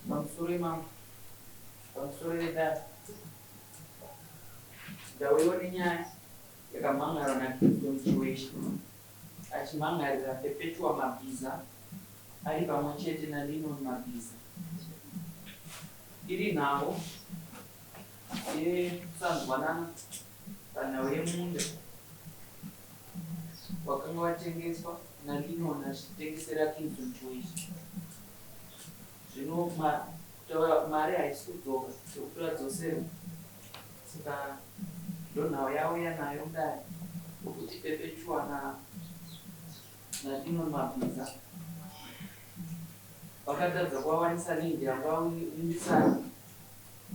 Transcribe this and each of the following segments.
Pamusoro imambo, pamusoro vedare, ndauyiwa nenyaya yakamhan'arwa naKingston Chiweshe achimhan'arira Perpetua Mabhiza ari pamwe chete naLinon Mabhiza. Iri nhau yekusanzwanana panhau yemunda wakanga watengeswa naLinon achitengesera Kingston Chiweshe. Zvino kutaura mari haisi kudzoka zvekuti vadzoserwe saka ndonhau yauya nayo mudare yokuti Perpetua naDinon Mabhiza vakatadza kuvawanisa land yanga vavimbisana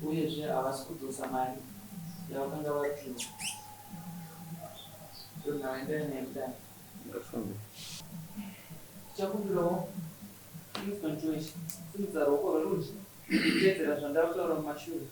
uyezve havasi kudzosa mari yavakanga vapiwa. Ndonhau yandauya nayo mudare. Tichakumbirawo Kingston Chiweshe, simudza ruoko rwerudyi uchiteedzera zvandakutaura mumashure.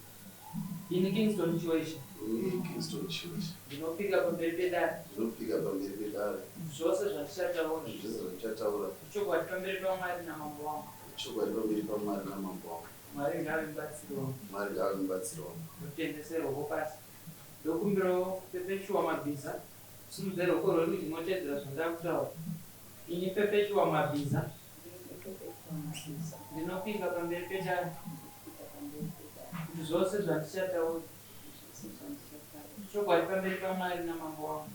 Ini Kingston Chiweshe. Ini Kingston Chiweshe. Ndinopika pamberi pedare. Ndinopika pamberi pedare. Kuti zvose zvandichataura. Kuti zvose zvandichataura. Ichokwadi pamberi paMwari namambo wangu. Ichokwadi pamberi paMwari namambo wangu. Mwari ngaave mubatsiri wangu. Mwari ngaave mubatsiri wangu. Ndotendese ruoko pasi. Ndokumbirawo Perpetua Mabhiza, simudza ruoko rwerudyi moteedzera zvandakutaura. Ini Perpetua Mabhiza. Ndinopika pamberi pedare kuti zvose zvandichataura ichokwadi pamberi paMwari namambo wangu.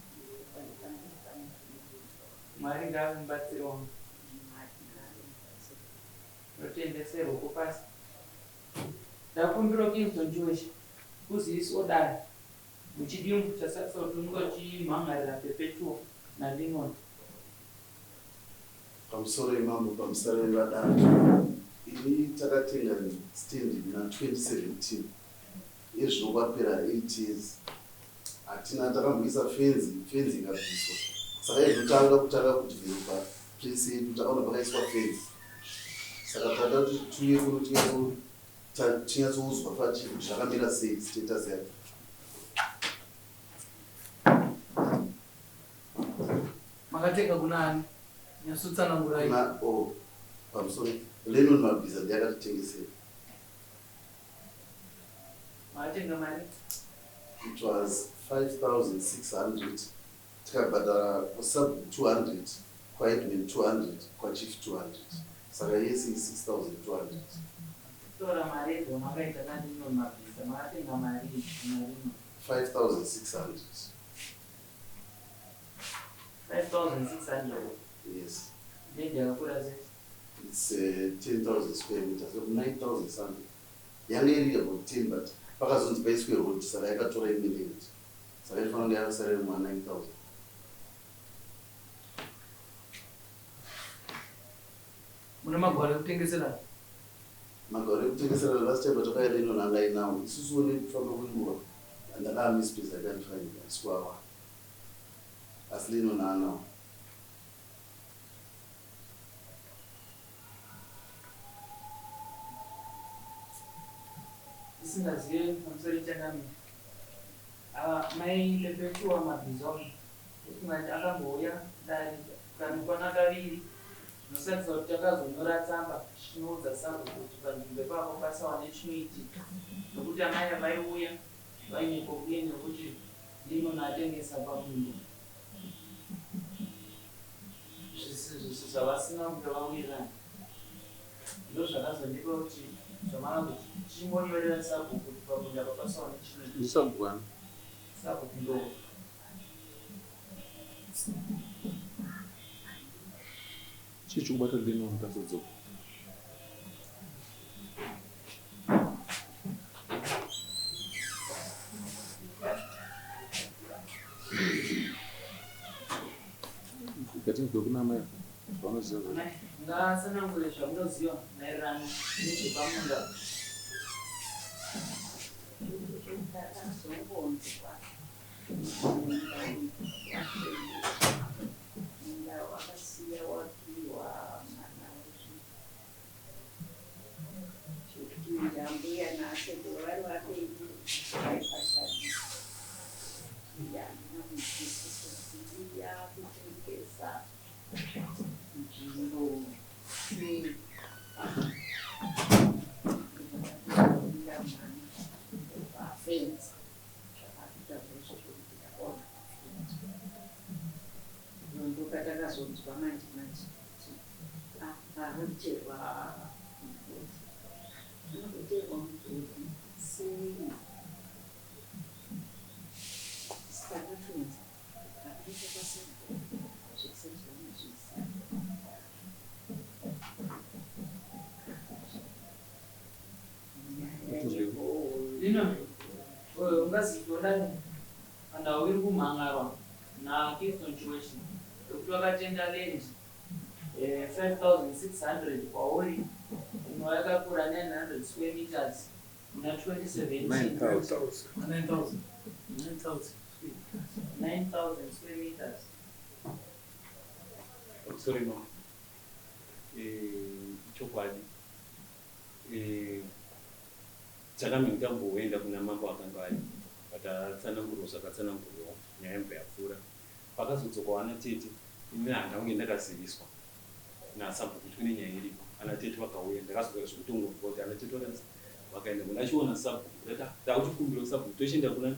Mwari ngaave mubatsiri wangu. Ndotendese ruoko pasi. Ndakumbirawo Kingston Chiweshe uzivisewo dare muchidimbu chasakisa kuti unenge uchimhan'arira Perpetua naLinon. Pamusoro imambo pamusoro vevadare ini takatenga stand muna 2017 ezvino kwapera 8 years hatina takamboisa fenzi fenzi ikabviswa saka izvo tanga kutanga kudevelopa place yedu takaona pakaiswa fenzi saka tada kuti tiuye kuno tinyatsoudzwa fachi kuti zvakamira sei status yacho. Makatenga kuna ani? Nyatsotsanangurai. Kuna oh pamusoro Lennon Mabhiza ndiye akatitengesera. Makatenga mari? It was 5600 tikabhadhara kusabhuku 200 kwaheadman 200 kwachief 200 saka yese i 6200. Tora mari dzamakaita naLenon Mabhiza makatenga marii naLenon? 5600. 5600? Yes. Land yakakura sei? It's 10,000 square meters, 9,000 something. Yanga iri about 10 but pakazonzi paiswe road saka yakatora imwe land. Saka inofanira kunge yakasara iri muma 9,000. Mune magwaro ekutengeserana? Magwaro ekutengeserana last time patakauya Lennon anga ainawo. Isusuwo nekufamba kwenguva ndakaamisplace I can't find it handisi kuawana. Asi Lennon aanawo. Tisingazive pamusoro changamire. Ava mai Perpetua Mabhiza ndofunga kuti akambouya kudare kanokwana kaviri zvinosakisa kuti takazonyora tsamba tichinoudza sabhuku kuti panzvimbo ipapo pasawa nechinoitika nokuti amai ava vaiuya vaine complain yekuti Linon atengesa pamunda zvavasina kunge vawirirana ndozvakazondipa kuti zvamakazoti tichimbonyorera sabhuku kuti pamunda apa pasawa nechinoitika. Ndisabhuku ani? Sabhuku Ndoro. Chii chikubata Linon pasodzoka? Ngatinzwe kuna amai zvavanoziva zvacho. Amai, ngatsanangure zvamunoziva maererano nezvepamunda. Ndakazongonzwa munda watengeswa, munda wakasiya wapiwa mwana zvekuti ambuya naasekuru vari vapenyu vaipashandisa. Handina kunzwisisa kuti yakutengesa nzvimbo sei. Lino ungazitora panhau iri kumhan'arwa naKingston Chiweshe yekuti wakatenga land 5600 kwauri inova yakakura 900 square meters muna 2017. 9000. 9000. 9000. 9000 square meters. Sorry mama. Chokwadi. Chakamira tamboenda kuna mambo akanga ari vatatsanangurwa zvakatsanangurwa nyaya yembwa yapfuura. Pakazodzoka vana tete, ini handina kunge ndakaziviswa nasabhuku kuti kune nyaya iripo. Ana tete vakauya, ndakazogara zvekutongonzwa kuti ana tete vakanzi vakaenda kuna achiona sabhuku. Ndati "Ah, takuchikumbira sabhuku tochienda kuna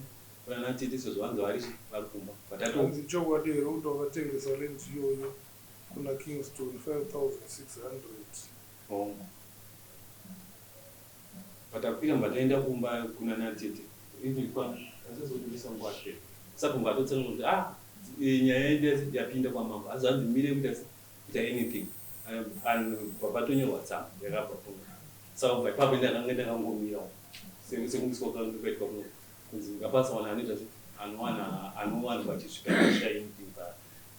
ana tete sezvo vanzi vari vari kumba." But Hanzi chokwadi here kuti wakatengesa land iyoyo kuna Kingston 5600? Hongu. Patakwira mba taenda kumba kuna natete even kwa asazobudisa nguva pera. Sabhuku atotsanangura kuti ah, nyaya yedu yapinda kwamambo, asi handimire kuita kuita anything. Patonyorwa tsamba yakabva kuno. Saka kubva ipapo ndakanga ndakangomirawo sekumiswa kwakanga kwaitwa kuno kunzi ngapasawana anoita se anowana anowanikwa achisvika achisvika anything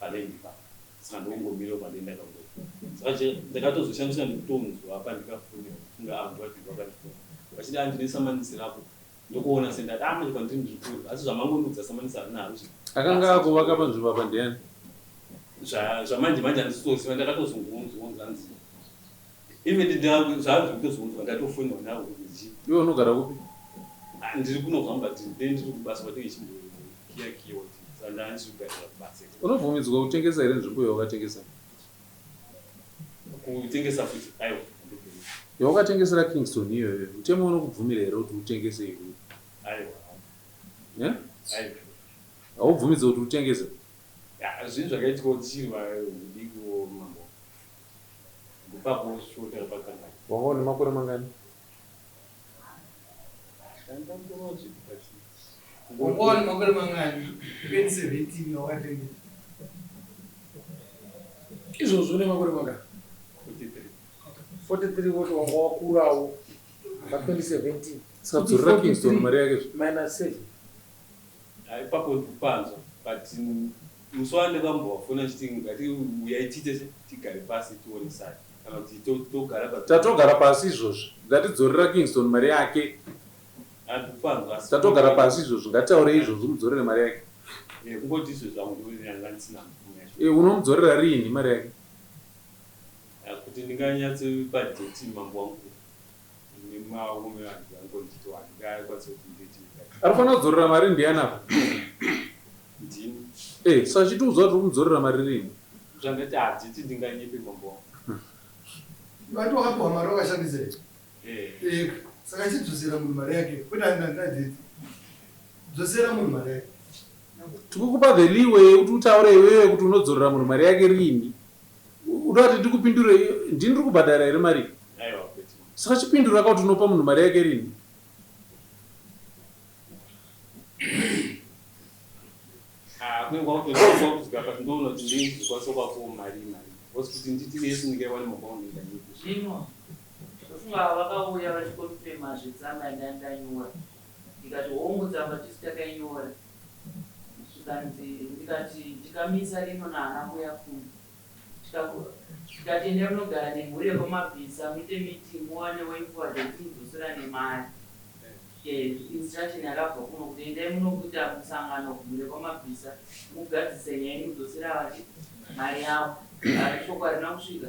paland ipapo. Saka ndongomirawo pandei ndakangoti. Saka ndakatozoshandisa ndikutonzwa pandikafonera kunga vanhu vabvi vakandifona vachiti andine samanisi rako, ndokuona sendati ah, manje kwandiri ndiri kure, asi zvamangondiudza samanisi harina haro. Akanga akuvaka panzvimbo apa ndiani? Zvamanje manje handisitoziva, ndakatozongonzwa hanzi even zvanzi kutozonzwa ndatofonera nawo kuti Iwe unogara kupi? Ah, ndiri kunohamba, ndee ndiri kubasa kwatinge chimbokiya kiya kuti saka ndandiri kugarira kubasa. Unobvumidzwa kutengesa here nzvimbo yawakatengesa? Kutengesa futi? Aiwa, handibvumi. Yawakatengesera Kingston iyoyo, mutemo unokubvumira here kuti utengese iwe? Aiwa. Eh? Aiwa. Haubvumidzwa kuti utengese? Ya, zvinhu zvakaitika tichiri vadiki, mambo, ndipapo shota pakangani. Wanga une makore mangani? Wanga une makore mangani 2017 wakatengesa? Izvozvo une makore mangani? 43. 43, woti wanga wakurawo pa2017. Saka dzorera Kingston mari yake zve. Minus 7. Ipapo ndikupanzwa, but musi wandakambovafona chiti ngati uyai tiite tigare pasi tionesane kana kuti togara Tatogara pasi izvozvo, ngatidzorera Kingston mari yake. Handikupanzwa asi. Tatogara pasi izvozvo, ngataure izvozvo, mudzorere mari yake. Kungoti izvo zvangu ndanga ndisina mvumo yacho. Unomudzorera riini mari yake? Ah, kuti ndinganyatsopa date, mambo wangu, nemaome anhu angonditi handingakwanisa kuti nditi. Ari fanira kudzorera mari ndiani apa? Ndini. Saka chitiudzwa kuti uri kumudzorera mari riini. Zvandati hadziti ndinganyepe, mambo wangu. Vati wakapiwa mari wakashandisa here? Eh. Saka chidzosera munhu mari yake, kwete handadeti, dzosera munhu mari yake. Tikukupa the leeway yekuti utaure iwewe kuti unodzorera munhu mari yake riini. Uda kuti ndikupindure? Ndini ndiri kubhadhara here mari? Aiwa, kwete. Saka chipindura ka kuti unopa munhu mari yake rini. Ah, kunenge kwakutosvika pati ndoona kuti ndizokwanisa kwapo mari mari because kuti nditi yese ndingaiwane, mambo wangu, ndinganyepe. Zvino ndofunga vakauya vachiconfirma zvetsamba yandandanyora, ndikati hongu, tsamba tisi takainyora, zvikanzi ndikati tikamisa rino naana mbuya kumi, tikati endai munogara nemhuri yekwamabhisa, muite meeting, muwane way forward yekuti mudzoserane mari. Instruction yakabva kuno kuti endai munokuita musangano kumhuri yekwamabhisa, mugadzise nyaya, mudzosera vachi mari yavo. Shoko harina kusvika.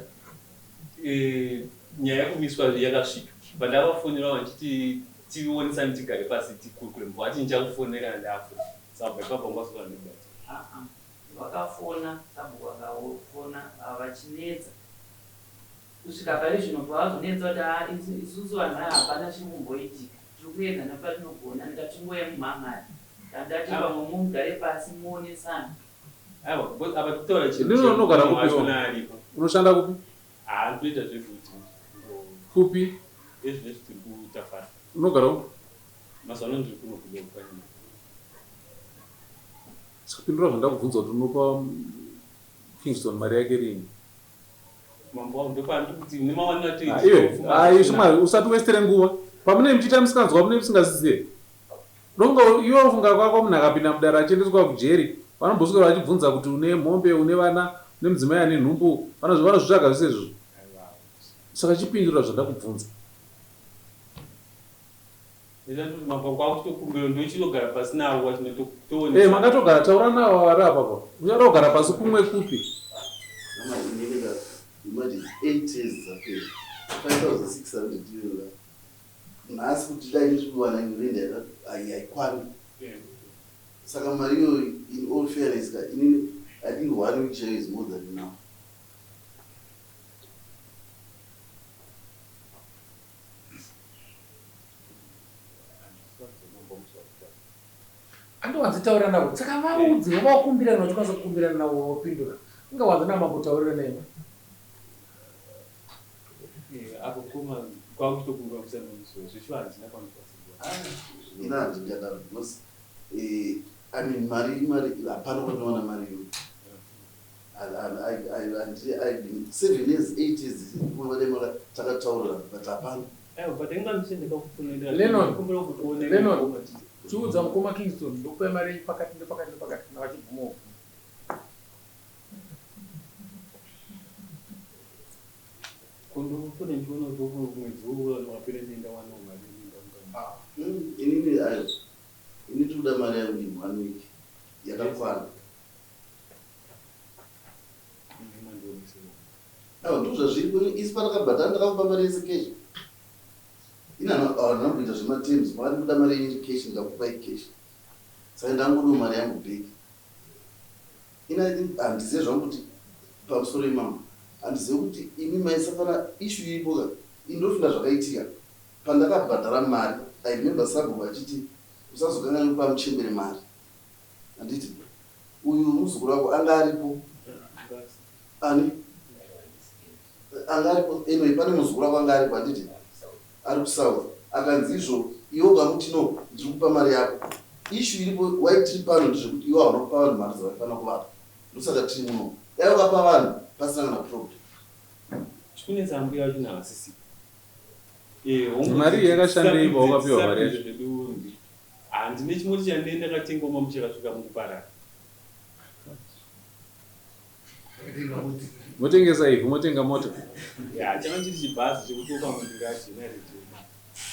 Nyaya yekumiswa yakasvika pandavafonera vachiti tionesani tigare pasi tikurukure, vati ndichakufonera kana ndafona, saka bva ipapo ngwasokana ndibata. Ah-ah. Vakafona, sabhuku vakafona vachinetsa kusvika pari zvino pavazonetsa kuti "Ah, isusu vanhu vaya hapana chiri kumboitika, tiri kuedza nepatinogona." Ndikati ngoya mumhamhari kandati vamwe mugare pasi muonesane. Aiwa, because apa titaura chinhu Ndino unogara kupi iwe? achona aripo. Unoshanda kupi? Haa, ndinoita zvefuti. Kupi? Ezvinezvi tiri kutafara. Unogara kupi? Mazuva ano ndiri kuno kudokwanyama. Saka pindura zvandakubvunza kuti unopa Kingston mari yake rini. Mambo wangu, ndopandiri kuti nemawaniro Ah, iwe, ai shomari, usati westere nguva. Pamunenge muchiita musikanzwa munenge musingazizive. Donga iwe ufunga kwako munhu akapinda mudare achiendeswa kujeri, vanomboswera vachibvunza kuti une mombe, une vana, une mudzimai ane nhumbu, vanozvitsvaga zvese izvozvo. Saka chipindura zvandakubvunza. Eh, makatogara taura navo vari apa pa. Uchada kugara pasi kumwe kupi? Imagine 8 years dzapera. 5600 iyoyo. Nhasi kuti dai ndiri kuwana imwe rent haikwani. Saka mari iyoyo in all fairness ka inini I think one week chaiyo is more than enough. Andowanzotaura navo saka vaudze vavakumbirana vachikwanisa kukumbirana navo vapindura ungawanza namambotaurira naye. Apo kuma kwakutokumbira kusanganiswa zvichiva handina kwandikwanisa. Ina handingadaro because I mean mari mari hapana kwandinowana mari iyoyo. 7 years 8 years unodai takataurira but hapana. Lennon, Lennon, chiudza mukoma Kingston ndokupa mari pakati nepakati nepakati kana vachibvumawo. Kune ndiona kuti mwedzi wapera ndawana mari. Inini ayo ini tikuda mari yangu in one week yakakwana. Aiwa ndozvazviripo isi patakabhadhara ndakakupa mari yese cash. Ini handina kuita zvematerms makati kuda mari yenyu cash ndikakupai cash. Saka ndangodawo mari yangu back. Ini I think handizive zvangu kuti pamusoro imamo handizive kuti imi maisafana issue iripo ka ini ndofunga zvakaitika pandakabhadhara mari I remember sabhuku achiti usazokanganya kupa muchembere mari handiti uyu muzukuru wako anga aripo ani anga aripo anyway pane muzukuru wako anga aripo handiti ari kusouth akanzi izvo iwe ukamuti no ndiri kupa mari yako issue iripo wai tiri pano ndezvekuti iwe hauna kupa vanhu mari dzavaifanira kuvapa ndosaka tiri muno dai wakapa vanhu pasina kana problem. Chikunetsa ambuya vacho navasisi. Mari yakashandei pawakapiwa mari yacho? Handine chimwe chandee ndakatenga mamu chakasvika mukuparara. Motengesa ivhu motenga mota. Ya, changa chiri chibhazi chekuti ukamundira generator.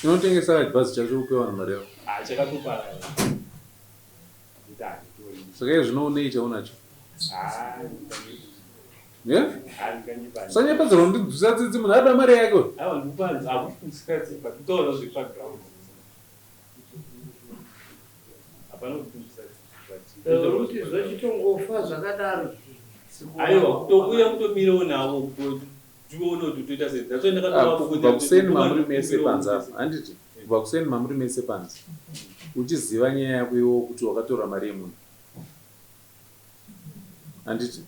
Unotengesa chibhazi chacho upe vanhu mari yako. Ah, chakatoparara. Saka iye zvino unei chaunacho? Ah, Yeah? Usanyepedzera kundinzwisa tsitsi munhu ada mari yake. Aiwa ndikupanzi hakufungisika tsitsi but kutaura zviri paground. Hapana kufungisa tsitsi. Kuti zvachitongofa zvakadaro. Aiwa kutouya kutomirawo navo tione kuti toita sei. That's why ndakatovapo Kubva kuseni mamuri mese panze apa. Handiti? Kubva kuseni mamuri mese panze. Uchiziva nyaya yako iwewo kuti wakatora mari yemunhu. Handiti?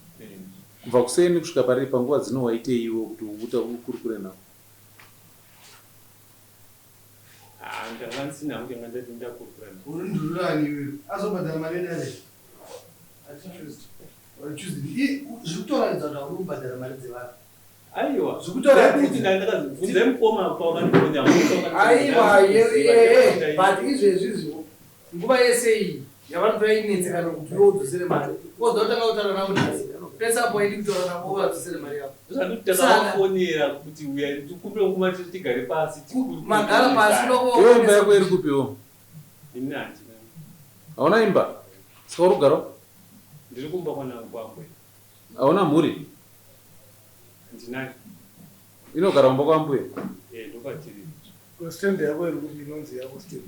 Kubva kuseni kusvika pari panguva dzino waitei iwe kuti uta ukurukure navo? Ah, ndanga ndisina hangu changa ndati ndakurukura navo. Uri ndururani iwewe azobhadhara mari yedare. Tuesday. Zviri kutoratidza kuti hauri kubhadhara mari dzevanhu. Aiwa. Zvikutoratidza. Kuti ndakazibvunza mukoma pawakandifonera. Aiwa, but izvezvi izvo nguva yese iyi yavanotoinetsekana kuti iwe udzosere mari. Wozoda kutanga kutaura navo nhasi. Pese apo waidi kutaura navo uvadzosere mari yavo. Zvandikuti takavafonera kuti uya tikumbire mukoma tiri tigare pasi. Magara pasi Iwe imba yako iri kupiwo? Ini handina. Hauna imba? Saka uri kugara? Ndiri kumba kwanangu kwambuya. Hauna mhuri? Ndinayo. Inogara kumba kwambuya? Eh, ndokwatiri. Stand yako iri kupi inonzi yako stand?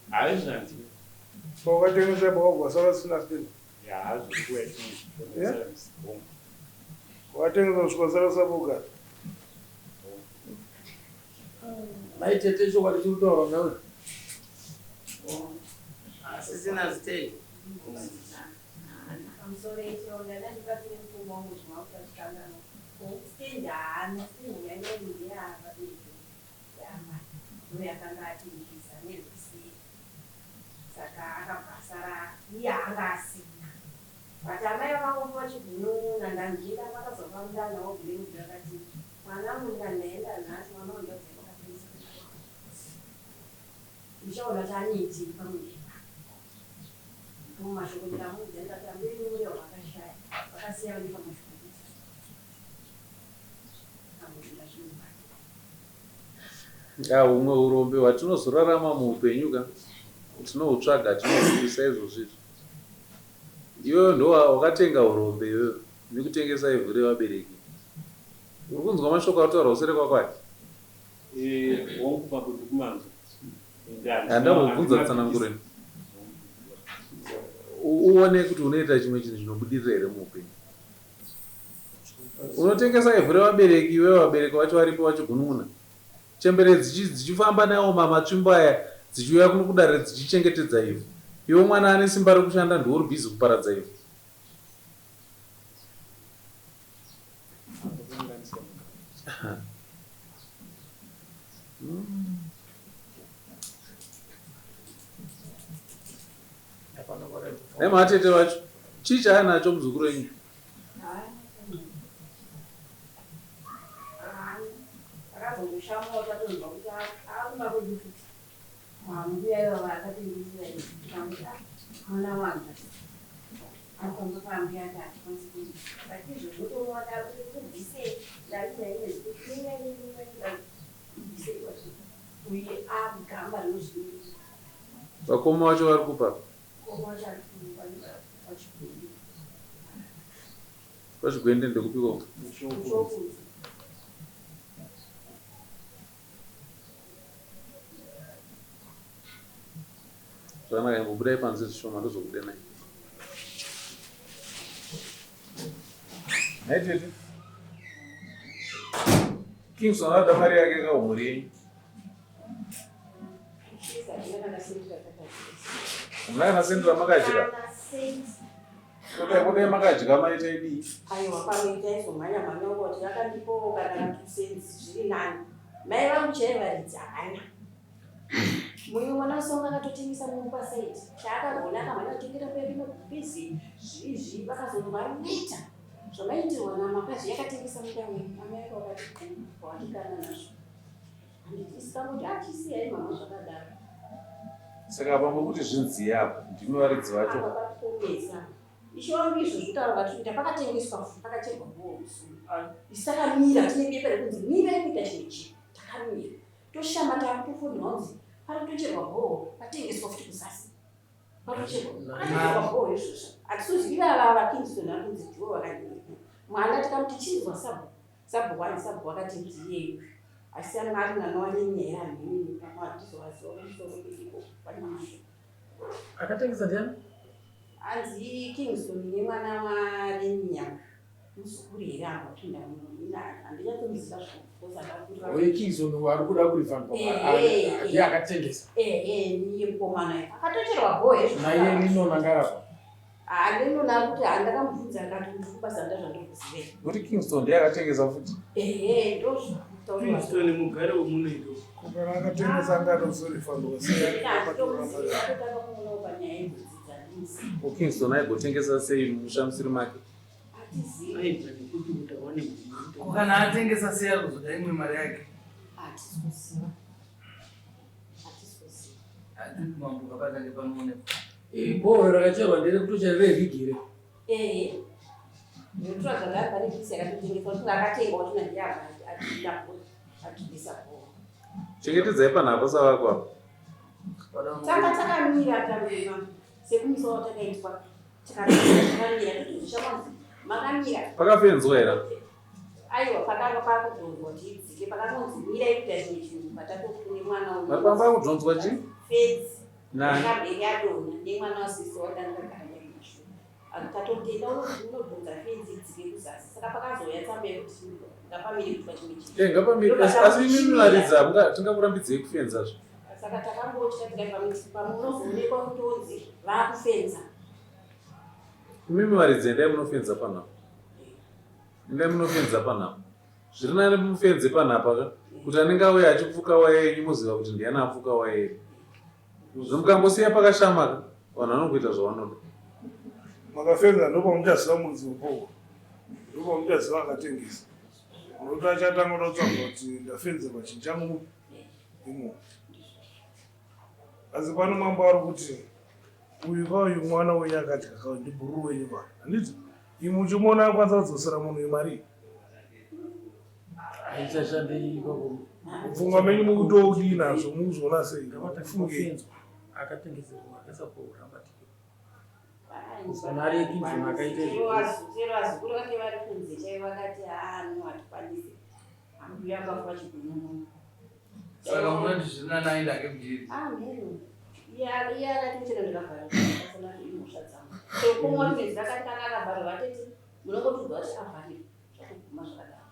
Hayi zvandina. Pawakatengesa pawagwasara usina stand. Ya, zviri kuya. Yeah? Wakatengesa kusvika sara usina Mai tete chokwadi chiri kutaurwa nawe. Asisina stand. Pamusoro yechironda ndandibatsire mukoma wangu zvimauta zvikanganwa. Stand haana stand yainge ndeyavabereki yamai ndoyakanga atengesa nerweseri. Saka akabva asara iye anga asina. But amai vakangopiwa chigunun'una ndanzvika vakazobva mudana wobhureni akati mwana wangu ndaenda nhasi mwana wangu ndabva wakatengesa. Ndichaona kuti anoitei pamwe mumashoko ndikamuudza ndikati ambuya nemurehwa vakashaya vakasiya vandipa mashoko ekuti Ya humwe hurombe hwatinozorarama muupenyu ka tinohutsvaga tinohubudisa izvozvo izvi. Iwewe ndo wakatenga hurombe iwewe nekutengesa ivhu revabereki. Uri kunzwa mashoko ataurwa kuseri kwako aya? Eh, wangu baba ndikumanzwa. Handambobvunza tsananguro ini. Uone kuti unoita chimwe chinhu chinobudirira here muupenyu. Unotengesa ivhu revabereki iwewe vabereki vacho varipo vachigunun'una. Chembere dzichifamba nawo matsvimbo aya dzichiuya kuno kudare dzichichengetedza ivhu. Iwe mwana ane simba rekushanda ndiwe uri busy kuparadza ivhu. Nematete vacho chii chaanacho muzukuru wenyu? Vakoma vacho vari kupa? Kwachigwende ndekupiko? Zvakanaka imbobudai panze zvishoma ndozokudenai. Nhai tete. Kingston anoda mari yake kaumhuri yenyu. Muna kana sendi ramakadya? Kudai kudai makadya maita idii? Aiwa pamwe taizomhanya mhanya uko kuti vakandipowo kana katusenzi zviri nani. Mai vangu chaivo varidzi havana. Mumwe mwana wasonga akatotengesa mumba saiti chaakagona akamhanya kutengera mbuya mabhizi zvizvi vakazonzwa aneta zvamaitirwa namakazi yakatengesa munda wenyu amai vako vakati watikana nazvo handiti isikangoti achisiyai mama zvakadaro. Saka apa muri kuti zvinziye apa ndimi varidzi vacho. Apa pakuomesa. Ishe wangu izvo zvekutaura kwatiri kuita pakatengeswa futi pakacherwa bhoho musuwo. Isu takamira tine bepa rekunzi mirai kuita chimwe chinhu. Takamira. Toshama takutofonera kunzi pari kutocherwa bhoho patengeswa futi kuzasi. Patocherwa. Pakacherwa bhoho izvozvo. Hatisizivi ivava vaKingston vari kunzi ndivo vakanyora. Mwana tikamuti chinzwa sabhuku. Sabhuku ani sabhuku akati ndiye uyu. Asi anga ari mwana wanyenya here hamheno pamwe hatizovaziva kumusoro kweiko pane mashoko. Akatengesa ndiani? Anzi Kingston nemwana waRenia muzukuru here amba kupinda handinyatsomziva zvangu. Oye Kingston wari kuda kurifandwa ndiye akatengesa. Ehe ndiye mukomana akatocherwa bhoho hezvo. Naiye Linona ngarapa. Handinona kuti handakamubvunza akati ndiri kubasa ndazvandokuzivei. Kuti Kingston ndiye akatengesa futi. Ehe ndozvo. Kingston mugari wemuno ito. Kana akatengesa anga atozorifandwa sei? Ko Kingston aigotengesa sei musha musiri make? Ko kana atengesa sei ari kuzoda imwe mari yake? Hatisi Hatisi Hatisi mambo kapatange panoonekwa. Bhohoro rakacherwa nderekutochera rerigi here? Ehe. Ndinotora zvakare pane pisi yakatotengeswa kuti akatengwa kuti ndiye atinda atibvisa bhohoro. Chengetedzai panhako savako apa. Tanga takamira tamema sekumisa watakaitwa takamira totozvishamanzi makamira. Pakafenzwa here? Aiwa pakanga pakudhonzwa tidzike pakangonzi mirai kuita chimwe chinhu patatokune mwana uyu. Panga pakudhonzwa chi? Fenzi. Nani? Yakabve yadonha nemwana wasisi wadanga kagara kumashure. Tatotenda unodhonza fenzi idzike kuzasi. Saka pakazouya tsamba yekuti ngapamire kuitwa chimwe chinhu. Eh ngapamire asi imi varidzi hamunga tingakurambidzei kufenza zve. Saka takangotya tikati pamwe pamwe unozoonekwa kutonzi vakufenza. Imimi varidzi endai munofenza panapa. Endai munofenza panapa. Zviri nani mufenze panapa ka kuti anenge auya achipfuka waya yenyu moziva kuti ndiyani apfuka waya yenyu. Zvino mukangosiya pakashama ka vanhu vanongoita zvavanoda. Makafenza ndopamuchaziva muridzi wepowo. Ndopamuchaziva akatengesa. Unoto achatanga kuda kutsvaga kuti ndafenzerwa chinhu changu imomo. Asi pano mambo ari kuti uyu ka uyu mwana wenyu akadya ka uyu ndibhururu wenyu ka handiti imwe uchimuona akwanisa kudzosera munhu uyu mari haichashandei ikoko. Mupfungwa menyu mukutodii nazvo mukuzviona sei? Mufungei. Akatengeserwa akasapouramba tiko. Mari yeKingston akaita izvo. Chero vazukuru vake vari kunze chaivo vakati haa no hatikwanisi. Ambuya akafa chigunun'unu. Saka munoti zviri nani aende hake kujeri? Ah mheno. Iye iye akati chero ndakavhara pasina mhosva dzangu. Chero kumwa mwedzi akati kana akavharwa vatete munongotudzwa kuti avharirwa zvatoguma zvakadaro.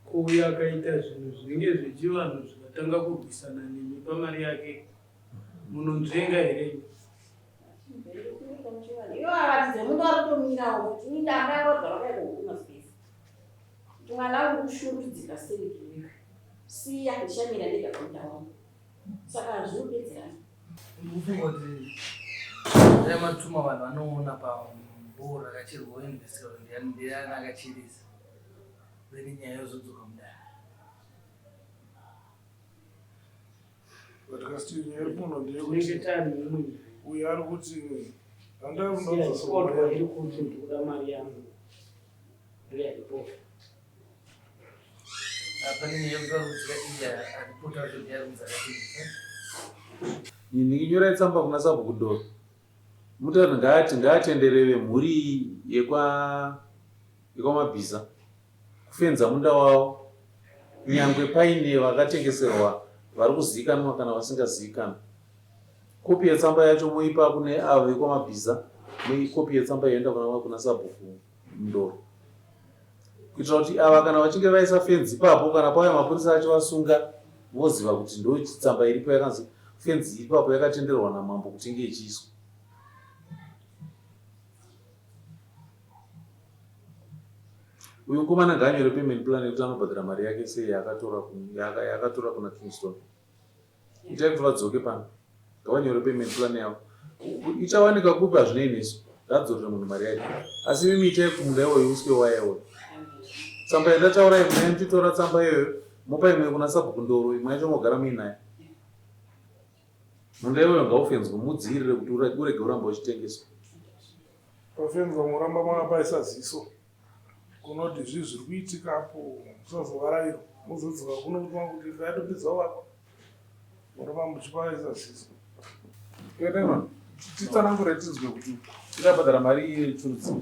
Ko uyo akaita zvinhu zvinenge zvechivanhu zvikatanga kurwisana nemi pamari yake munonzvenga here imi? Ivo varatidze munhu ari kutomirawo kuti ini ndanga yakagara kudai kuhukuma space. Kuti mwana wangu kushungurudzika sei iwewe. Siya ndichamira ndega pamunda wangu. Saka zvinopedzerana. Ndikufunga kuti dai matuma vanhu vanoona pamboro rakacherwa voinvestiga kuti ndiani ndiani akacheresa then nyaya yozodzoka mudare. But kasi nyaya iri muno ndeyekuti uyo ari kuti handakuda iri kuti ndikuda mari yangu ndoyaripota. Pane nyaya yekuti vari kudzika iya aripota acho ndiye ari kunzi akatengesa. Ini nyorai tsamba kuna sabhuku Doro mutauri ngaati ngaatendere vemhuri yekwa yekwaMabhiza kufenza munda wavo nyangwe paine vakatengeserwa vari kuzivikanwa kana vasingazivikanwa. Kopi yetsamba yacho moipa kune avo vekwaMabhiza kopi yetsamba yoenda kuna, kuna sabhuku Mundoro kuitira kuti ava kana vachinge vaisa fenzi ipapo kana pauya mapurisa achivasunga voziva kuti ndo tsamba iripo yakanzi fenzi ipapo yakatenderwa namambo kuti inge ichiiswa. Uyu mukomana ngaanyore payment plan yekuti anobhadhara mari yake sei yaakatora yaakatora kuna Kingston. Itai kuti vadzoke pano. Ngavanyore payment plan yavo. Ichawanika kupi hazvinei nesu. Ngadzorere munhu mari yake. Asi imimi itai kuti munda iwoyo uswe waya iwoyo. Tsamba yandataura imwe muchitora tsamba iyoyo mopa imwe kuna sabhuku Ndoro imwe yacho mogara muinayo. Munda iwoyo ngaufenzwe mudziirire kuti urege uramba uchitengeswa. Pafenzwa moramba makapaisa ziso kunoti zvii zviri kuitika apo musazovarairwa mozodzoka kuno kuti makuti ndayatopedza kuvakwa moramba muchipaisa ziso. Titsanangure tinzwe kuti tichabhadhara mari yechurudzi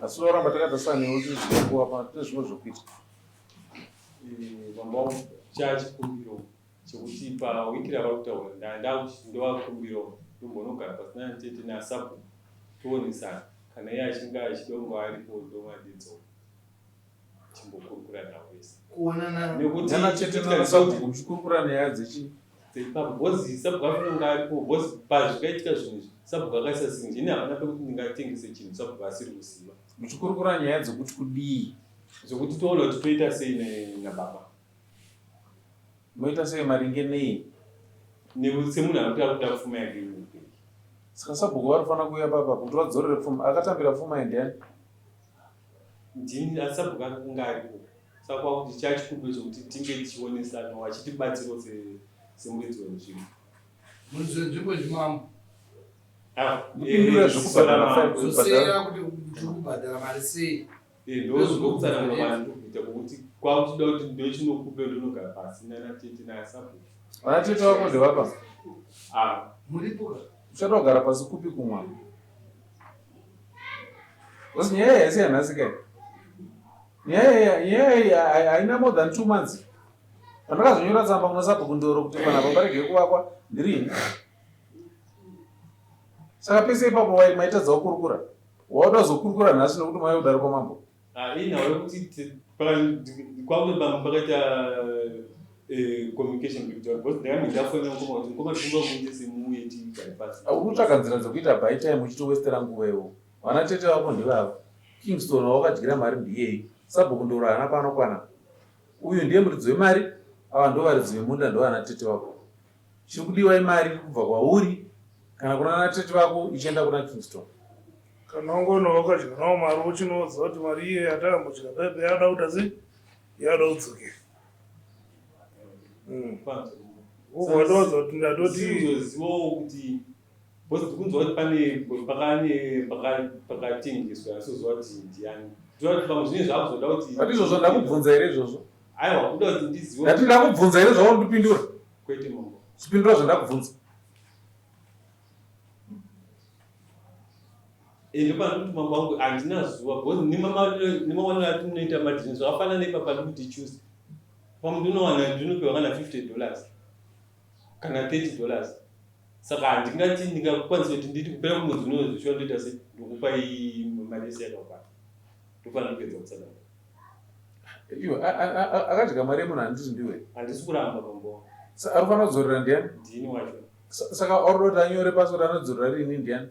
asi toramba takatasana newe tizvikuwa pa tine zvimwe zvokuita. Baba wangu chachikumbiro chekuti pawiki ravari kutaura ndakuti ndovakumbirawo ndombonogara pasi nana tete nasabhuku toonesana kana iye achinge achida kunge aripo ndomadedzawo timbokurukura navo vese Kuonana nekuti Nana tete nana sabhuku muchikurukura nyaya dzechi dzeipapo bhozi sabhuku afanira kunge aripo bhozi pazvikaitika zvinhu izvi sabhuku akaisa sinje ini hapana pekuti ndingatengese chinhu sabhuku asiri kuziva muchikurukura nyaya dzekuti kudii zvekuti toona kuti toita sei nababa Moita sei maringe nei? Nekuti semunhu anoti akuda pfuma yake muupenyu. Saka sabhuku vanofanira kuuya papa kuti vadzorere pfuma. Akatambira pfuma iyi ndiani? Ndini, asi sabhuku akanga aripo. Saka kwakuti chachikupe chokuti tinge tichionesana vachitibatsirawo semuridzi wenzvimbo. Muridzi wenzvimbo ndimambo. Ah, Mupindure zvekubhadhara five Dzosera kuti tiri kubhadhara mari sei. Eh, ndozvokutsanangura kwandiri kuita kwokuti kwakuchida kuti ndochinokupe ndonogara pasi nana tete nasabhuku. Vana tete vako ndevapa? Ah. Muripo ka? Uchada kugara pasi kupi kumwa? Because nyaya iyi haisi yanhasi kai. Nyaya iyi nyaya iyi haina more than 2 months. Pandakazonyora tsamba kuna sabhuku Ndoro kuti panapa parege kuvakwa ndirini. Saka pese ipapo maitadza kukurukura. Wauda kuzokurukura nhasi nokuti maive kudare kwamambo. Ah, inhau yekuti kwangu pamwe pakaita eh, communication breakdown because ndakange ndafonera mukoma kuti mukoma tinguva muite semuuye tigare pasi. Uri kutsvaga nzira dzekuita buy time uchitowestera nguva iwo. Vana tete vako ndivava. Kingston wawakadyira mari ndiyeyi. Sabhuku Ndoro haana paanokwana. Uyu ndiye muridzi wemari, ava ndovaridzi vemunda ndovana tete vako. Chiri kudiwa imari iri kubva kwauri kana kuna natete vako ichienda kuna Kingston. Kana wangoona wakadya nawo mari wochinoudza kuti mari iye yatakambodya paipe yada kuita sei yada kudzokera. Wobva kuti ndatoti uzozivawo kuti because ndikunzwa kuti pane pakane pakatengeswa asizoziva kuti ndiani. Ndinoda kuti pamwe zvinenge zvakuzoda kuti Ati izvozvo ndakubvunza here izvozvo? Aiwa, kuda kuti ndizive. Ndati ndakubvunza here zvaunondipindura? Kwete mambo. Chipindura zvandakubvunza. Ende panokuti mambo wangu handina zuva because nemawaniro atinoita madhini zvakafanana nepapa ndikuti choose pamwe ndinowana ndinopiwa kana 50 dollars kana 30 dollars saka handingati ndingakwanisa kuti nditi kupera kwemwedzi unozvishuwa ndoita se ndokupa mari yese yakakwana ndofanira kupedza kutsanangura. Iwe akadya mari yemunhu handiti ndiwe? Handisi kuramba mambo wangu. Ari kufanira kudzorera ndiani? Ndini wacho. Saka uri kuda kuti anyore pasi kuti anodzorera rini ndiani?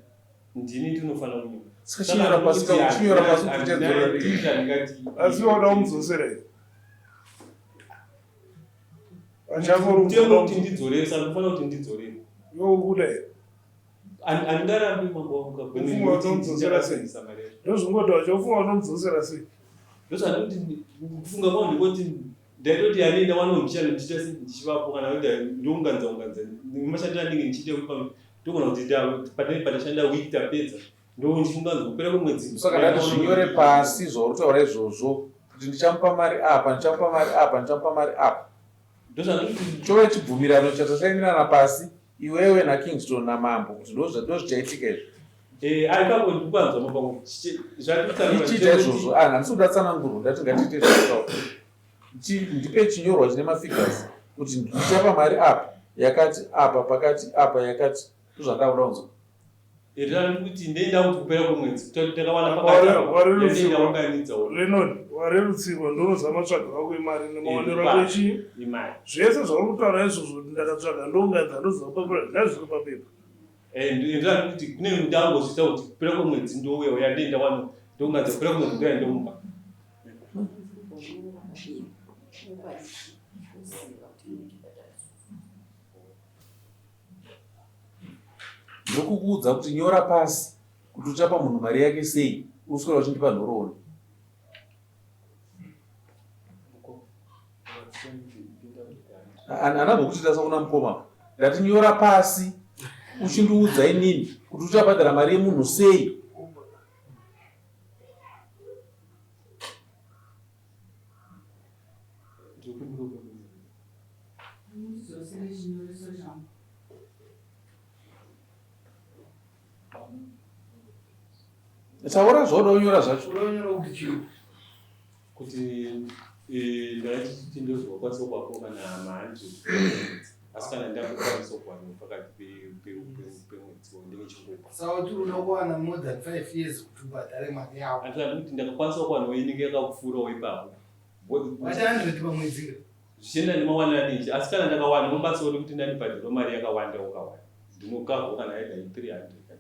Ndini ndinofanira kunyora. Saka chinyora pasi ka chinyora pasi kuti uchadzorera rini. Asi wauda kumudzosera here? Mutemo kuti ndidzorere saka ndinofanira kuti ndidzorere. Iwe ukuda here? Handingarambi mambo wangu Ufunga unomudzosera sei? Ndozvingoda wacho ufunga unomudzosera sei? Ndozvandikuti kufunga kwangu ndikuti ndaitoti yani ndawana ndichana ndichiita se ndichivapo kana kuti ndounganidza unganidza nemashandiro andinge ndichiita kuti pamwe ndogona kuti pane pandashanda week tapedza ndondichiunganidza kupera kwemwedzi. Saka ndati zvinyore pasi zvauri kutaura izvozvo kuti ndichamupa mari apa ndichamupa mari apa ndichamupa mari apa. Ndozvandikuti chove chibvumirano chatasainirana pasi iwewe naKingston namambo kuti ndozvichaitika izvi. Eh, aipapo ndikupanzwa mambo zvatichiita izvozvo ah, handisi kuda tsanangurwa ndati ngatiite zvataura ndipe chinyorwa chine mafigures kuti ndichapa mari apa yakati apa pakati apa yakati ndozvandakuda kunzwa. Kuti ndenda kuti kupera kwemwedzi takawana pakati Lenod warerutsirwa ndonozama matsvaga ako emari nemaonero ako echii zvese zvauri kutaura izvozvo kuti ndakatsvaga ndounganidza ndoziva papera ngazviri papepa. Ndinoda kuti kune ndangozviita kuti kupera kwemwedzi ndouya uya ndenda wano ndounganidza kupera kwemwedzi ndouya ndomupa. Ndokukuudza kuti nyora pasi kuti uchapa munhu mari yake sei uswera uchindipa nhoroondo. Anambokuti tasa kuna mukoma ndati nyora pasi uchindiudza inini kuti uchabhadhara mari yemunhu sei. Taura zvauda kunyora zvacho. Kuti eh, ndakati ndozokwanisa kuvapo kana ma100 asi kana ndakukwanisa kuwana pakati pemwedzi ndinge chingopa. Saka kuti unoda kuwana more than 5 years kuti ubhadhare mari yavo. Andikati kuti ndakakwanisa kuwanawo inenge yakapfuurawo ipapo. Vati 100 pamwedzi ka? Zvichienda nemawaniro anenge asi kana ndakawana unobatsirawo nekuti ndandibhadhirwa mari yakawanda wakawanda ndinokahwa kana either 300 kana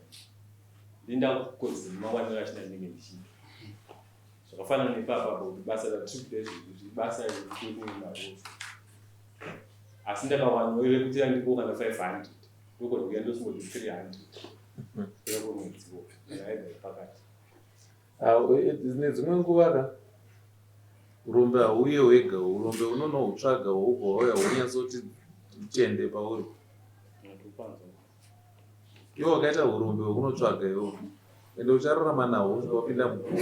ndindakukodzera nemawaniro acho ndandinenge ndichiita zvakafanana nepapa apo kuti basa ratiri kuita izvi basa rekuti mari asi ndakawanawo rekuti randipo kana 500 ndogona kuya ndosingoti 300 kuya kwemwedziwo kana either pakati. Ah, nedzimwe nguva ka urombe hauye hwega urombe unonohutsvaga hwobva wauya hwonyatsoti tende pauri iwe wakaita urombe hwekunotsvaga iwe ende uchararama nahwo kusvika wapinda mugoro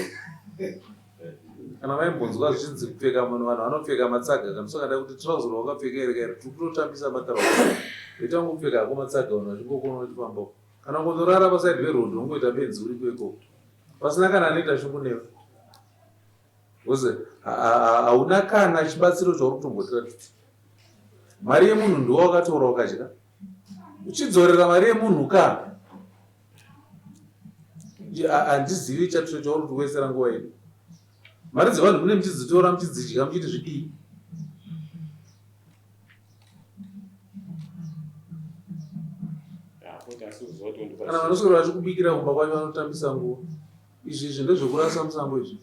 kana vaimbonzwa zvichinzi kupfeka munhu vanhu vanopfeka matsaga kana usakada kuti trouser wakapfeka here kairi tiri kutotambisa matarauza oita kungopfeka hako matsaga vanhu vachingokuona uchifamba kana kundorara pasaidi peroad unongoita benzi uriko ikoko pasina kana anoita shungu newe because hauna kana chibatsiro chauri kutombotiratidza mari yemunhu ndiwo wakatora ukadya uchidzorera mari yemunhu ka handizivi chatiro chauri kutiwesera nguva yedu mari dzevanhu mune muchidzitora muchidzidya muchiti zvidii Kana vanoswera vachikubikira kumba kwacho vanotambisa nguva. Izvi izvi ndezvekurasa musango izvi.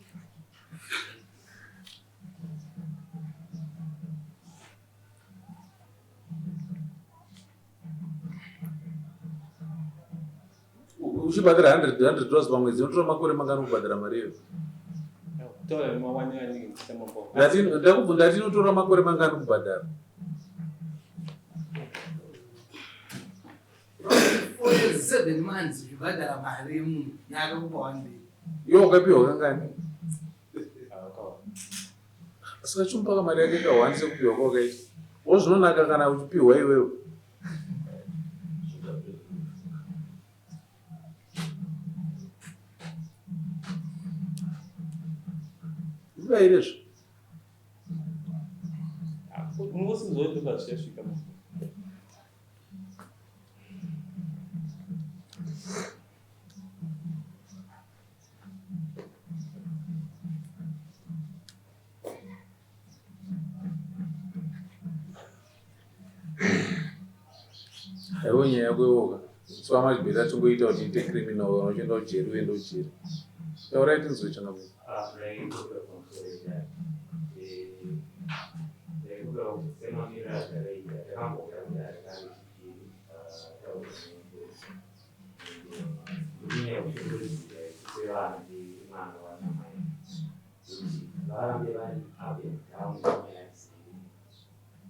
Uchibhadhara 100 100 dollars pamwedzi unotora makore mangani kubhadhara mari iyoyo? Ndati ndakubvunza ndati inotora makore mangani kubhadhara? years 7 months uchibhadhara mari yemunhu yaakakupa one day. Iwe wakapiwa kangani? Saka chimupaka mari yake kahwani sekupiwa kwakaita. Wo zvinonaka kana uchipiwa iwewe. Ndibairezvo. Unosizoendoka zvichasvika. Haiwo nyaya yako iwoka. So much better tingoita kuti ite criminal, kana uchienda kujeri uende kujeri. Taurai tinzwe changamire. Ndaikumbira pamusoro yedare. Ndaikumbira kuti semamiriro azvakaita, takambouya kudare kare chipiri taura nemupurisa. Nenyaya yekushungurudzika isu sevana vemwana wanamai, kuti varambe vari up and down nenyaya dziri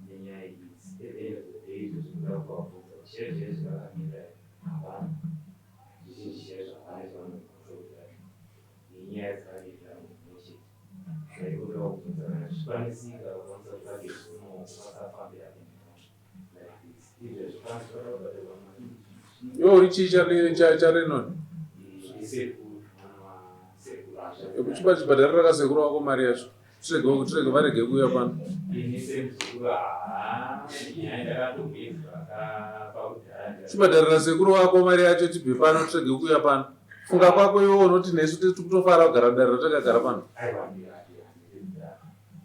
nenyaya idzi. At the end of the day, izvo zvinoda kuvabvunza kuti chaizvo chaizvo zvakamira hapana, zvizhinji chaizvo hapana chavanokwanisa nenyaya dzakamirira munhu mumwe chete. Ndaikumbira kubvunza kana zvichikwanisika kukwanisa kutsvage zvinowo vasafambe up and down like this. Izvezvi panzi pada kubhadharwa mari. Iwe uri chii chaRenon? Ndisekuru, mwana wasekuru asha. Chibhadharira kasekuru wako mari yacho. Tirege varege kuuya pano. Ini semuzukuru, haa, nyaya ndakatobvunzwa pakudhara. Chibhadharira sekuru wako mari yacho, tibve pano, tirege kuuya pano. Funga kwako iwe unoti nesu tiri kutofara kugara dare ratakagara pano. Aiwa,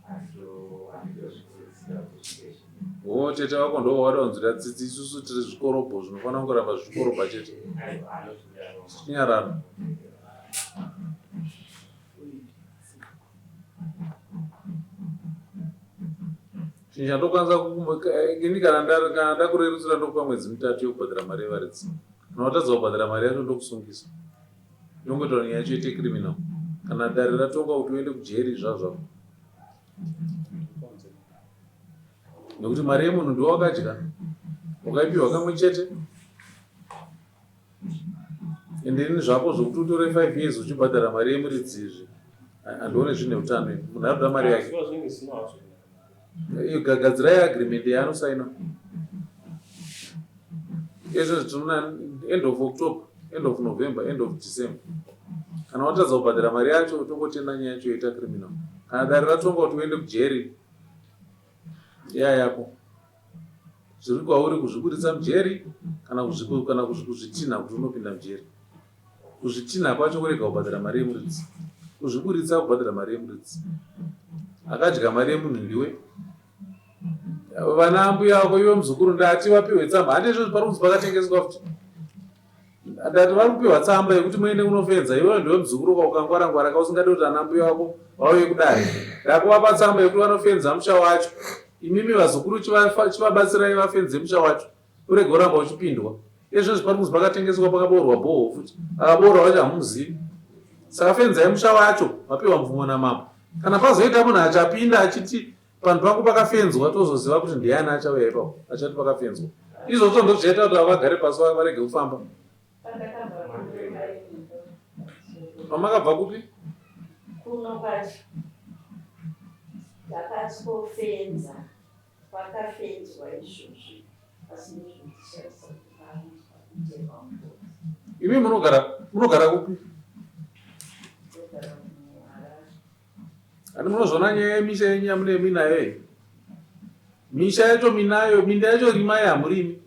handitozvikurudzira kuti zvinge zvine. Wo tete wako ndo wada kunzwira tsitsi, isusu tiri zvikorobho zvinofanira kungoramba zvichikorobha chete. Aiwa, anozvidaro. Tichinyarara. Chinhu chandokwanisa ini kana ndakurerutsira, ndokupa mwedzi 3 yekubhadhara mari yevaridzi. Kana watadza kubhadhara mari yacho, ndokusungisa. Ndongoita kuti nyaya yacho ite criminal. Kana dare ratonga kuti uende kujeri, zvazvako, nekuti mari yemunhu ndiwo wakadya, wakaipiwa kamwe chete. Ende ini zvako zvokuti utore 5 years uchibhadhara mari yemuridzi izvi, handione zvine utano. Ini munhu arikuda mari yake. Zviva zvinenge zvisina hazvo. Iyo gadzirai agreement yaanosaina. Izvo tinoona end of October, end of November, end of December. Kana watadza kubhadhara mari yacho, tongotenda nyaya yacho yoita criminal. Kana dare ratonga kuti uende kujeri, iya yako, zviri kwauri kuzviburitsa mujeri kana kuzvitinha kuti unopinda mujeri. Kuzvitinha kwacho kurega kubhadhara mari yemuridzi, kuzviburitsa kubhadhara mari yemuridzi. Akadya mari yemunhu ndiwe. Vana ambuya vako, iwe muzukuru, ndati vapiwe tsamba. Handi izvozvi pari kunzi pakatengeswa futi. Ndati vari kupiwa tsamba yekuti muende kunofenza. Iwewe ndiwe muzukuru, ukangwara ngwara kausingadi kuti ana mbuya vako vauye kudare, ndakuvapa tsamba yekuti vanofenza musha wacho. Imimi vazukuru, chivabatsirai vafenze musha wacho, urege kuramba uchipindwa. Izvozvi pari kunzi pakatengeswa, pakaboorwa bhoho futi, akaboorwa wacho hamuzivi. Saka fenzai musha wacho, vapiwa mvumo namambo. Kana pazoita munhu achapinda achiti panhu pangu pakafenzwa, tozoziva kuti ndiani achauya ipapo achati pakafenzwa. Izvozvo ndozvichaita kuti vagare pasi, varege kufamba. Pamakabva kupi? Kuno kwacho takasofenza, pakafenzwa izvozvi, asi ndozvotishandisa kuitema mukoti. Imi munogara kupi? Ndogara muHarare. Ani munozvona nyaya yemisha yenyu yamune minayo iyi, misha yacho minayo, minda yacho rimai, hamurimi.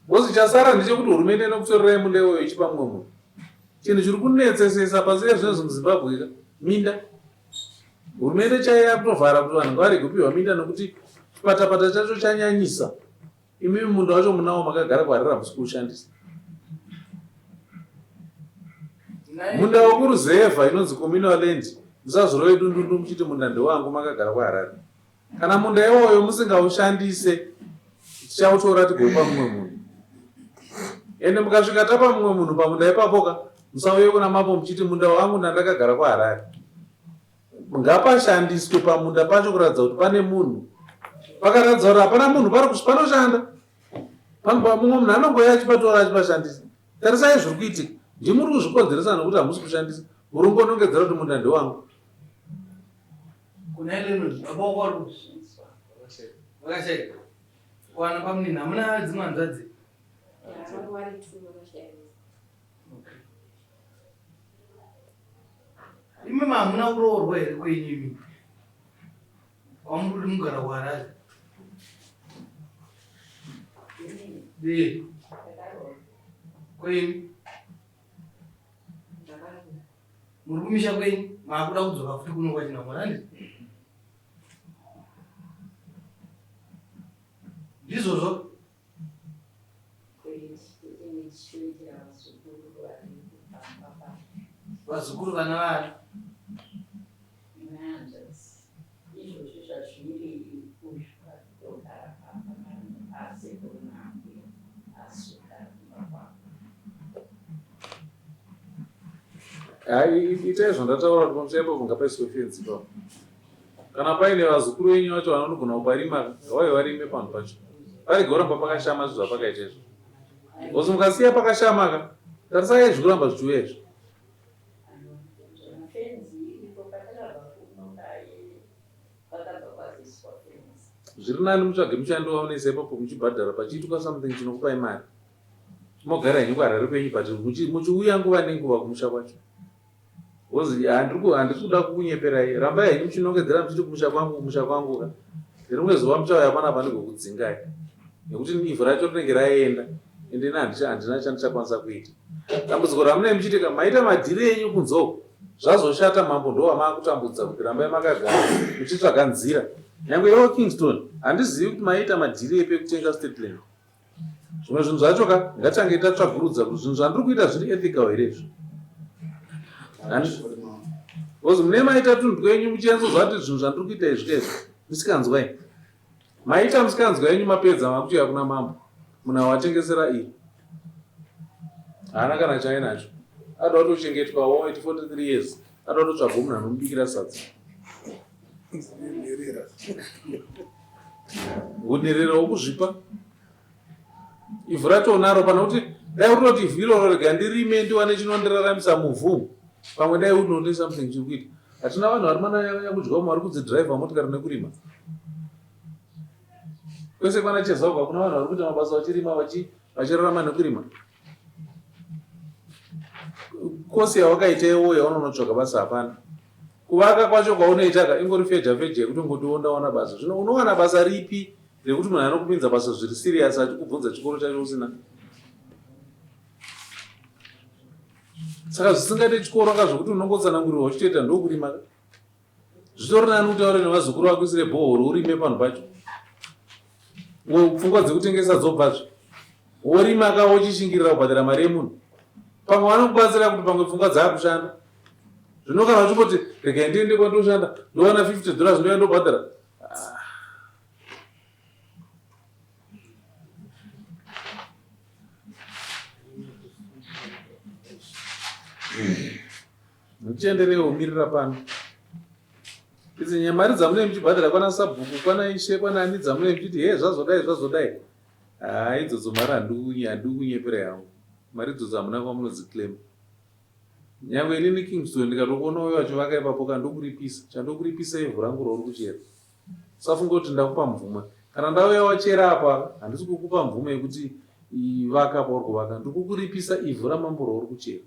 Because chasara ndechekuti hurumende inokutorerai munda iwoyo ichipa mumwe munhu. Chinhu chiri kunetsesesa pasi rezvinezvi muZimbabwe ka minda. Hurumende chaiyo yakutovhara kuti vanhu ngavarege kupiwa minda, nekuti chipatapata chacho chanyanyisa. Imimi munda wacho munawo, makagara kuHarare, hamusi kuushandisa. Munda wekuruzevha inonzi communal land, musazorove dundundu muchiti munda ndewangu makagara kuHarare. Kana munda iwoyo musingaushandise, tichautora tigopa mumwe munhu. Ende mukasvika tapa mumwe munhu pamunda ipapoka, musauye kuna mambo muchiti munda wangu ndandakagara kuHarare. Ngapashandiswe pamunda pacho kuratidza kuti pane munhu. Pakaratidza kuti hapana munhu pari panoshanda, mumwe munhu anongouya achipatora achipashandisa. Tarisai zviri kuitika. Ndimuri kuzvikonzeresa nekuti hamusi kushandisa. Muri kungonongedzera kuti munda ndewangu. Kuna Leonard, baba wako vari kupi? Vakashaika. Kwana pamunini hamuna dzimwe hanzvadzi? Imi hamuna kuroorwa here kwenyu imi? Kwamuri kuti mugara kuHarare? Eh. Kwenyu? Muri kumisha kwenyu maakuda kudzoka futi kuno kwaChinamhora handiti? Ndizvozvo? Vazukuru vana vani? Izvozvi zvazviri uyu ari kutogara pamba pano asekuru naambuya asi kugara kumba kwavo. Hai, itai zvandataura kuti pamusha ipapo ngapaiswe fenzi ipapo. Kana paine vazukuru venyu vacho vanogona kuparima ngavauye varime panhu pacho. Parege kuramba pakashama sezvapakaita izvo. Because mukasiya pakashama ka, tarisai zviri kuramba zvichiuya izvi. Fenzi iripo patakabva kuno kaye pakabva pazoiswa fenzi. Zviri nani mutsvage mushando waunoisa ipapo muchibhadhara pachiitwa something chinokupai mari. Mogara henyu kuHarare kwenyu but muchiuya nguva nenguva kumusha kwacho. Because handisi kuda kukunyeperai. Rambai henyu muchinongedzera muchiti kumusha kwangu kumusha kwangu ka. Rimwe zuva muchauya panapa ndigokudzingai. Nekuti ivhu racho rinenge raenda ende ini handina chandichakwanisa kuita. Dambudziko ramunenge muchiita ka maita madhiri enyu kunze uko zvazoshata mambo ndowamaakutambudza kuti rambai makagara muchitsvaga nzira. Nyangwe iwe Kingston handizivi kuti maita madhiri epi ekutenga state land. Zvimwe zvinhu zvacho ka ngatange tatsvagurudza kuti zvinhu zvandiri kuita zviri ethical here izvi. Because mune maita tunhu twenyu muchinyatsoziva kuti zvinhu zvandiri kuita izvi ka izvi misikanzwa iyi. Maita misikanzwa yenyu mapedza makutoya kuna mambo. Munhu awatengesera iyi. Haana kana chaainacho. Ada kutochengetwa wo at 43 years. Ada kutotsvagwa munhu anomubikira sadza. Hunherera wokuzvipa. Ivhu racho unaro pana kuti dai urikutoti ivhu iroro rega ndirime ndiwane chinondiraramisa muvhu. Pamwe dai unone something chiri kuita. Hatina vanhu vari mana kudya umu vari kudzidriver motikari nekurima. Kwese kwana Chezauko hakuna vanhu vari kuita mabasa vachirima vachirarama nekurima. Kosi yawakaita iwoyo yaunonotsvaga basa hapana. Kuvaka kwacho kwaunoita ka ingori feja feja yekuti ungoti ndawana basa. Zvino unowana basa ripi rekuti munhu anokupinza basa zviri serious achikubvunza chikoro chacho usina. Saka zvisingaite chikoro ka zvekuti unongotsanangurirwa uchitoita ndokurima ka. Zvitori nani utaure nevazukuru vako isire bhohoro urime panhu pacho. Pfungwa dzekutengesa dzobvazve. Worima ka wochishingirira kubhadhara mari yemunhu. Pamwe vanokubatsira kuti pamwe pfungwa dzaakushanda. Zvino kana uchingoti regai ndiende kwandoshanda ndowana 50 dollars ndouya ndobhadhara. Ah. Muchienderei womirira pano. Idzi nyamari dzamunenge muchibhadhara kwana sabhuku, kwana ishe, kwana ani dzamunenge muchiti he zvazodai zvazodai. Haa idzodzo mari handikunyepera yangu. Mari idzodzo hamuna kwamunodziclaim. Nyangwe inini Kingston ndikatokuona uyo achivaka ipapo ka ndokuripisa. Chandokuripisa ivhu rangu rauri kuchera. Usafunge kuti ndakupa mvumo. Kana ndauya wachera apa handisi kukupa mvumo yekuti vaka pauri kuvaka. Ndiri kukuripisa ivhu ramambo rauri kuchera.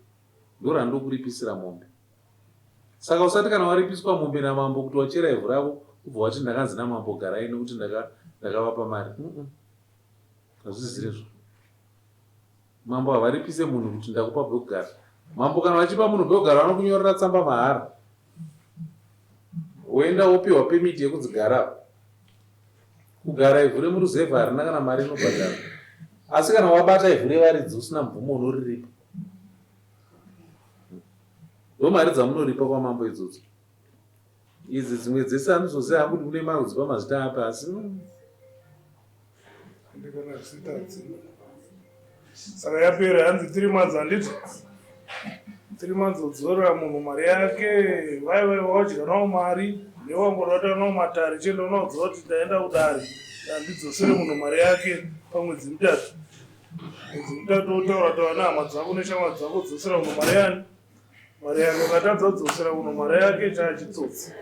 Ndorandokuripisira mombe. Saka usati kana waripiswa mombe namambo kuti wachera ivhu rako ubva wati ndakanzi namambo garai nekuti ndakavapa mari. Hazvizirezvo. Mambo havaripise munhu kuti ndakupa pekugara. Mambo kana vachipa munhu pekugara vanokunyorera tsamba mahara. Woenda wopiwa permit yekunzi gara apa. Kugara ivhu remuruzevha harina kana mari inobhadharwa. Asi kana wabata ivhu revaridzi usina mvumo unoriripa. Ndo mari dzamunoripa kwamambo idzodzo. Idzi dzimwe dzese andizoziva hangu kuti mune makudzipa mazita api asi Ndikana zita hadzina. Saka yapera hanzi 3 months handiti? 3 months wodzorera munhu mari yake vai vai wadya nawo mari newangoda nawo matare chienda unoudza kuti ndaenda kudare ndandidzosere munhu mari yake pamwedzi mitatu. Mwedzi mutatu wotaura taura nehama dzako neshamwari dzako dzosera kuno mari yani. Mari yake ukatadza kudzosera kuno mari yake chaachitsotsi.